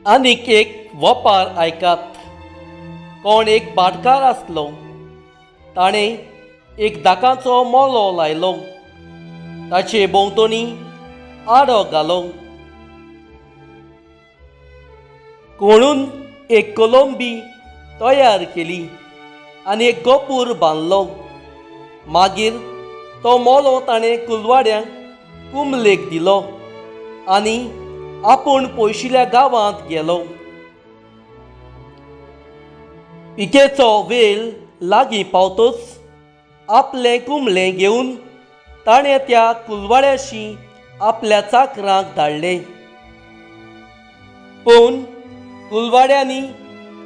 आनीक एक वपार आयकात. कोण एक भाटकार आसलो, ताणें एक दाकाचो मोलो लायलो, ताचे भोंवतणी आडो घालो, कोणून एक कोलंबी तयार केली आनी एक गोपूर बांदलो. मागीर तो मोलो ताणें कुलवाड्यांक कुमलेक दिलो आनी आपूण पयशिल्या गांवांत गेलो. पिकेचो वेल लागीं पावतच आपलें कुमलें घेवन ताणें त्या कुलवाड्याशी आपल्या चाकरांक धाडले. पूण कुलवाड्यांनी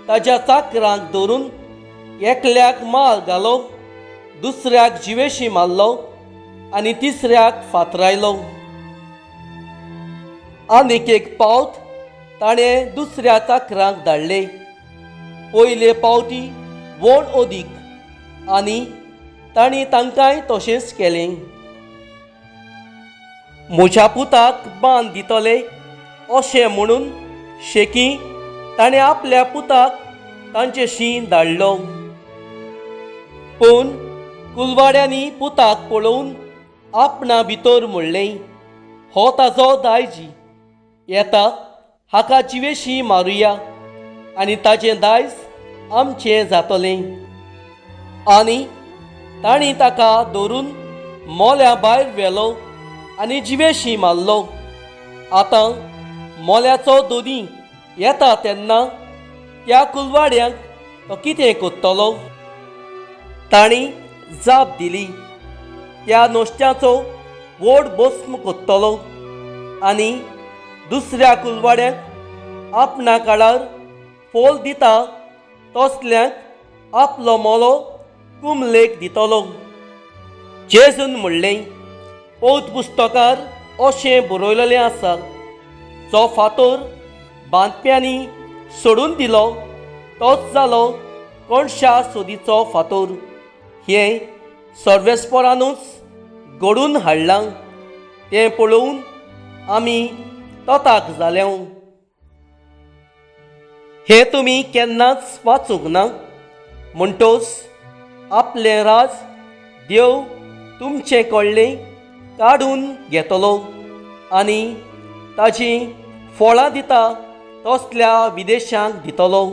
ताज्या चाकरांक धरून एकल्याक मार घालो, दुसऱ्याक जिवेशी मारलो आनी तिसऱ्याक फातरायलो. आनीक एक पावट ताणें दुसऱ्या चाकरांक धाडले. पयले पावटी व्हड अदीक आनी तांणी तांकांय तशेंच केलें. म्हज्या पुताक बांद दितले अशें म्हणून शेकी ताणें आपल्या पुताक तांचेशी धाडलो. पूण कुलवाड्यांनी पुताक पळोवन आपणा भितर म्हणलें, हो ताजो दायजी, येता हाका जिवेशी मारुया आनी ताजें दायज आमचें जातलें. आनी तांणी ताका धरून मोल्या भायर व्हेलो आनी जिवेशी मारलो. आतां मोल्याचो दोनी येता तेन्ना त्या कुलवाड्यांक तो कितें करतलो? तांणी जाप दिली, त्या नुस्त्याचो व्हड भस्म करतलो आनी दुसऱ्या कुलवाड्यांक आपणा काळार फोल दिता तसल्यांक आपलो मोलो कुमलेक दितलो. जेजून म्हणलें, पौत पुस्तकार अशें बरयलेलें आसा, जो फातोर बांदप्यांनी सोडून दिलो तोच जालो कोणशा सोदीचो फातोर. हें सर्वेस्परानूच घडून हाडलां, तें पळोवन आमी तताक जाले. हें तुमी केन्नाच वाचूंक ना? म्हणटोच आपलें राज देव तुमचें कडलें काडून घेतलो आनी ताजीं फळां दिता तसल्या विदेशांक दितलो.